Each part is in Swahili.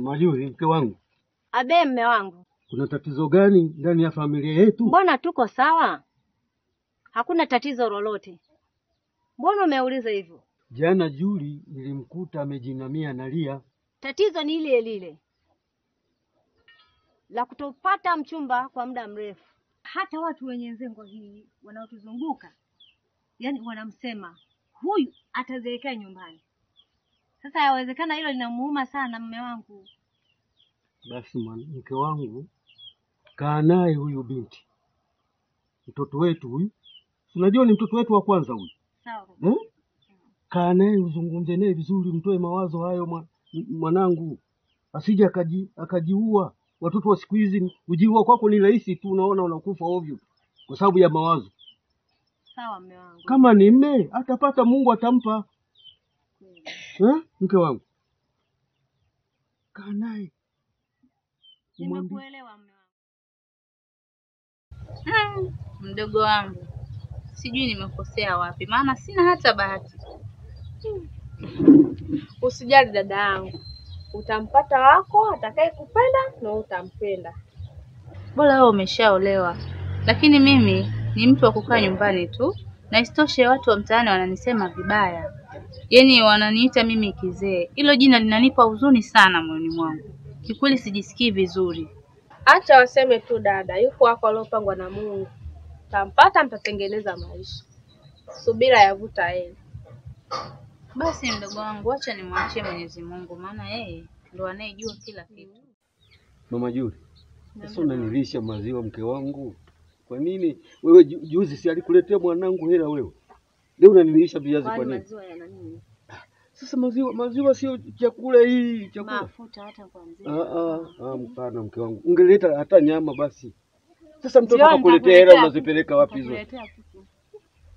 Mama Juli, mke wangu. Abe, mme wangu. Kuna tatizo gani ndani ya familia yetu? Mbona tuko sawa? Hakuna tatizo lolote. Mbona umeuliza hivyo? Jana Juli nilimkuta amejinamia analia. Tatizo ni ile lile la kutopata mchumba kwa muda mrefu. Hata watu wenye nzengo hii wanaotuzunguka, yani wanamsema huyu atazeekea nyumbani. Sasa yawezekana hilo linamuuma sana mume wangu. Basi mke wangu, kaa naye huyu binti. Mtoto wetu huyu. Unajua ni mtoto wetu wa kwanza huyu. Sawa. Kaa naye uzungumze naye vizuri, mtoe mawazo hayo mwanangu. Asije akajiua. Watoto wa siku hizi kujiua kwako ni rahisi tu, unaona unakufa ovyo kwa sababu ya mawazo. Sawa mume wangu. Kama ni mme atapata, Mungu atampa. Mke wangu, kaa naye. Nimekuelewa mume wangu. Mdogo wangu, sijui nimekosea wapi, maana sina hata bahati. Usijali dada yangu, utampata wako atakaye kupenda na utampenda. Bora wewe umeshaolewa, lakini mimi ni mtu wa kukaa nyumbani tu, na isitoshe watu wa mtaani wananisema vibaya. Yaani wananiita mimi kizee. Hilo jina linanipa huzuni sana moyoni mwangu. Kikweli sijisikii vizuri. Acha waseme tu dada, yuko wako aliyopangwa na Mungu. Utampata, mtatengeneza maisha. Subira yavuta heri. Basi mdogo wangu, acha nimwachie Mwenyezi Mungu, maana yeye ndo anayejua kila kitu. Mama Juli, sasa unanilisha maziwa mke wangu. Kwa nini wewe juzi si alikuletea mwanangu hela wewe? Leo unanilisha viazi kwa nini? Maziwa yana nini? Sasa maziwa sio chakula hii, chakula. Mafuta hata kwa mzee. Mpana mke wangu. Ungeleta hata nyama basi. Sasa mtoto akakuletea hela unazipeleka wapi hizo?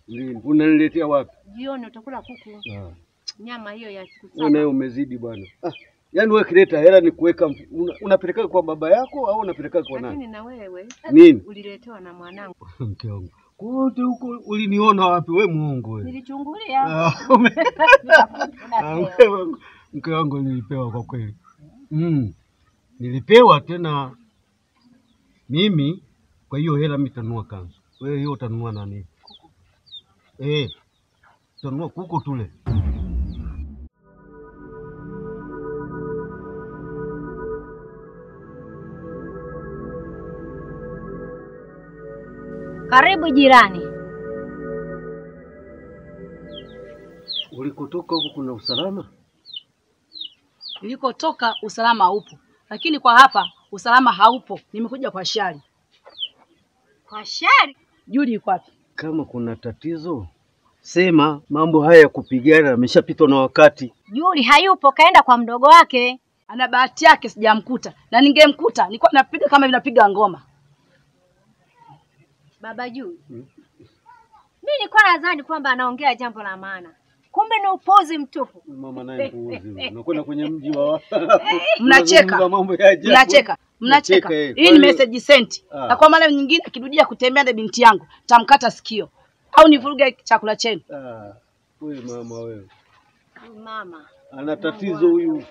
Lini? Unaniletea wapi? Jioni utakula kuku. Nyama hiyo ya siku 7. Wewe nayo umezidi bwana. Yaani wewe kileta hela ni kuweka, unapeleka kwa baba yako au unapeleka kwa nani? Lakini na wewe uliletewa na mwanangu. Mke wangu, kote huko uliniona wapi wewe muongo wewe? Nilichungulia. Mke wangu nilipewa kwa kweli. Nilipewa tena mimi, kwa hiyo hela mimi nitanunua kanzu. Wewe hiyo utanunua nani? Kuku. Utanunua kuku tule. Karibu jirani. Ulikotoka huko kuna usalama? Nilikotoka usalama upo, lakini kwa hapa usalama haupo. Nimekuja kwa shari. Kwa shari? Juli yuko wapi? Kama kuna tatizo sema, mambo haya ya kupigana yameshapitwa na wakati. Juli hayupo, kaenda kwa mdogo wake. Ana bahati yake sijamkuta, na ningemkuta nilikuwa napiga kama vinapiga ngoma. Baba Juli, mimi nilikuwa nadhani kwamba anaongea jambo la maana, kumbe ni upuzi mtupu. Mama naye mpuuzi. Unakwenda kwenye mji wa mnacheka. Mnacheka. Mnacheka. Hii ni message sent. Na kwa maana nyingine akirudia kutembea na binti yangu, tamkata sikio au nivuruge chakula chenu. Wewe mama wewe. Mama ana tatizo huyu.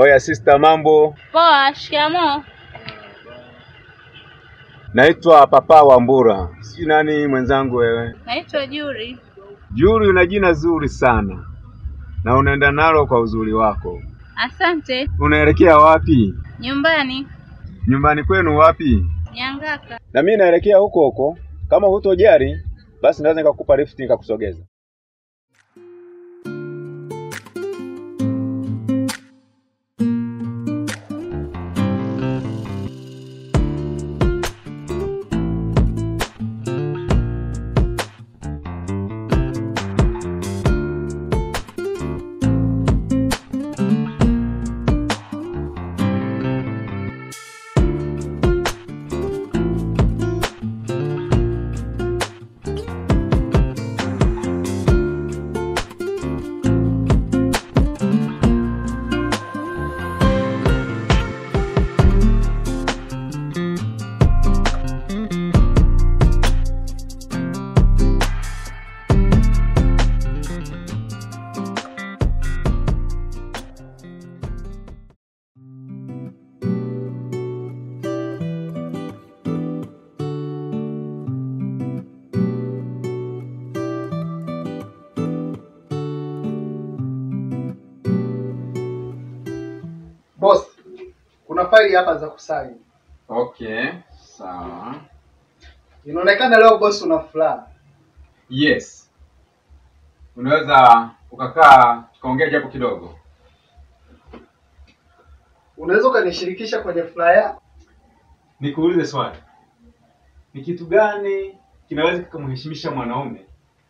Oya sister, mambo? Poa, shikamoo. Naitwa Papa Wambura. Si nani mwenzangu wewe? Naitwa Juri. Juri, una jina zuri sana na unaenda nalo kwa uzuri wako. Asante. Unaelekea wapi? Nyumbani. Nyumbani kwenu wapi? Nyangaka. Na mimi naelekea huko huko. Kama hutojali basi naweza nikakupa lift nikakusogeza. Boss, kuna faili hapa za kusaini. Okay, sawa. Inaonekana leo boss una furaha. Yes. Unaweza ukakaa tukaongea japo kidogo. Unaweza ukanishirikisha kwenye furaha yako? Nikuulize swali. Ni kitu gani kinaweza kikamheshimisha mwanaume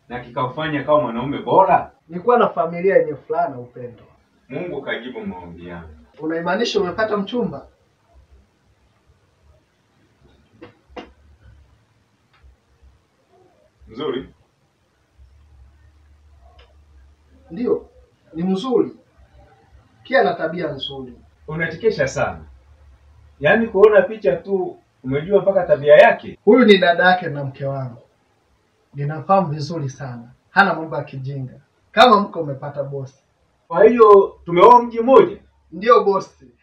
na kikamfanya kama mwanaume bora? Ni kuwa na familia yenye furaha na upendo. Mungu kajibu maombi yangu. Unaimaanisha umepata mchumba? Mzuri? Ndio, ni mzuri. Pia na tabia nzuri. Unachekesha sana. Yaani kuona picha tu umejua mpaka tabia yake. Huyu ni dada yake na mke wangu. Ninafahamu vizuri sana. Hana mambo ya kijinga. Kama mko umepata bosi. Kwa hiyo tumeoa mji mmoja? Ndio bosi.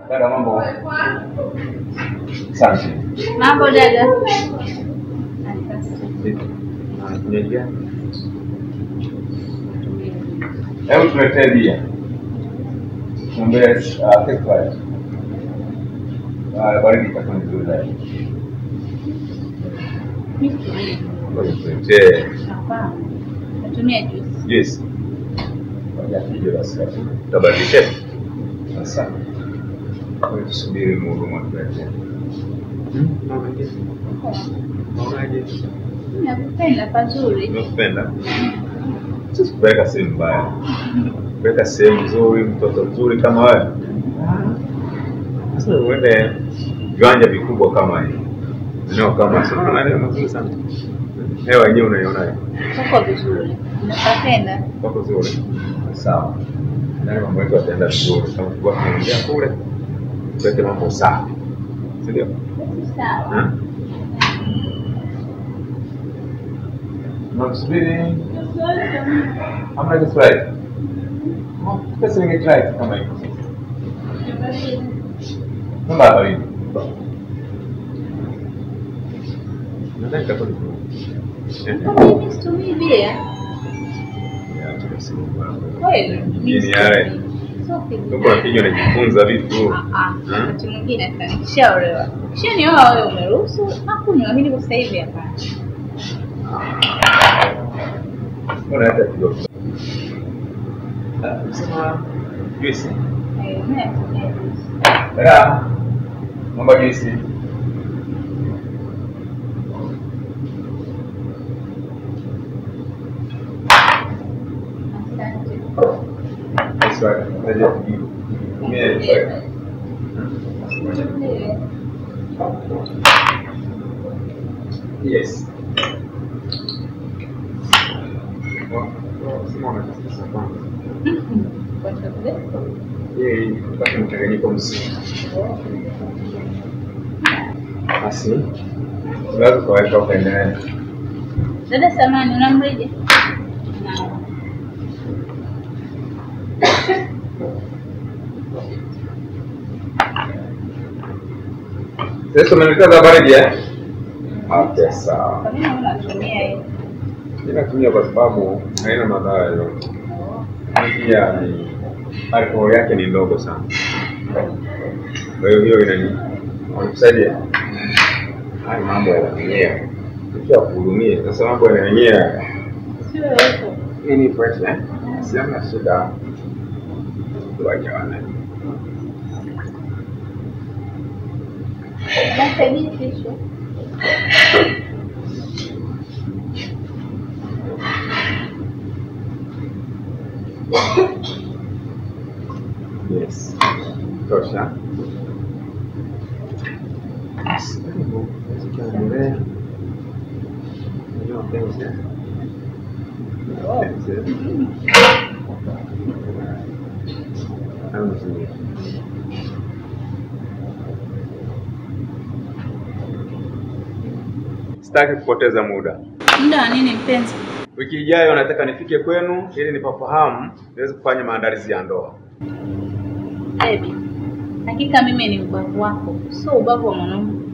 Dada, mambo? Asante. Mambo dada. Hebu tuletee bia. Tuombe take five. Baridi itakuwa nzuri zaidi. Tuletee. Hapana. Natumia juice. Juice. Ngoja kije basi. Tutabadilisha. Asante. Kwa tusubiri mhudumu atuletee. Unaonaje? Nakupenda pazuri. Nakupenda. Sisi kupeleka sehemu mbaya. Kupeleka sehemu nzuri, mtoto mzuri kama wewe. Sasa uende viwanja vikubwa kama hivi. No, kama sio maeneo mazuri sana. Hewa yenyewe unaiona. Tuko vizuri. Napenda. Wako vizuri. Sawa. Nani mambo yetu yataenda vizuri kama tulikuwa tunaongea kule. Tuweke mambo sawa. Si ndio? Sawa. Mnamsubiri? Hamna Kiswahili. Pesa ningetry kama hivyo. Mbona baridi? Nadhani itakuwa ni Mimi situmii bia. Kweli? Ni yale. Huko napiga unajifunza vitu. Wakati mwingine hata nikishaolewa. Ukishanioa wewe umeruhusu nakunywa, lakini kwa sasa hivi hapana. Mbona hata kidogo. Sema juisi. Mimi natumia juisi. Dada, naomba juisi. Asante. Yes. Simona sasa kwanza. Kwa chakula. Yeye kupata mchanganyiko mzuri. Basi unaweza kuweka ukaendelea. Dada samani unamrija? Sasa umeniletea za baridi eh? Okay, sawa. Kwa nini unatumia hiyo? Mimi natumia kwa sababu haina madhara yoyote. Pia ni alcohol yake ni ndogo sana. Kwa hiyo hiyo inani wanakusaidia. Haya mambo yanamenyea. Ukiwa kuhudumia, sasa mambo yanamenyea. Sio huko. Hii ni fresh eh? Si hamna shida. Tuwajawana. Nasaidia kesho. Yes. Tosha. Karibu. Tuendelee. Unajua mapenzi eh? Mapenzi. Hayo mazuri. Sitaki kupoteza muda. Muda wa nini mpenzi? Wiki ijayo nataka nifike kwenu ili nipafahamu niweze kufanya maandalizi ya ndoa. Baby, hakika mimi ni ubavu wako, sio ubavu wa mwanaume mwingine.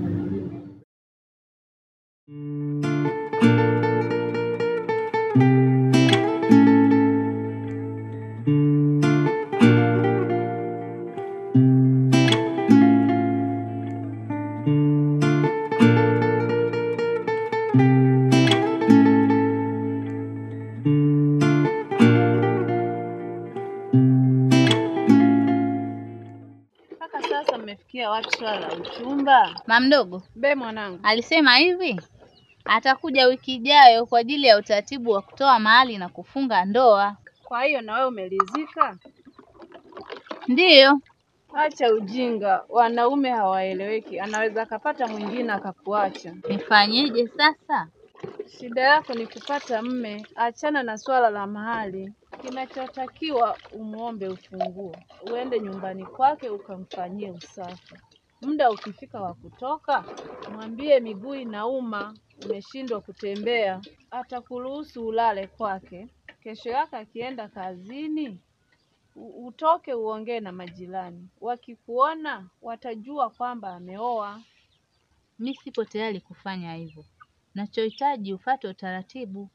Sasa mmefikia wapi swala la uchumba? Mama mdogo, Be mwanangu. alisema hivi atakuja wiki ijayo kwa ajili ya utaratibu wa kutoa mahali na kufunga ndoa. Kwa hiyo na wewe umelizika? Ndiyo. Acha ujinga, wanaume hawaeleweki. Anaweza akapata mwingine akakuacha. Nifanyeje sasa? Shida yako ni kupata mme, achana na swala la mahali. Kinachotakiwa umuombe ufunguo, uende nyumbani kwake ukamfanyie usafi. Muda ukifika wa kutoka, mwambie miguu inauma, umeshindwa kutembea. Atakuruhusu ulale kwake. Kesho yake akienda kazini, utoke uongee na majirani. Wakikuona watajua kwamba ameoa. Mi sipo tayari kufanya hivyo. Nachohitaji ufuate utaratibu.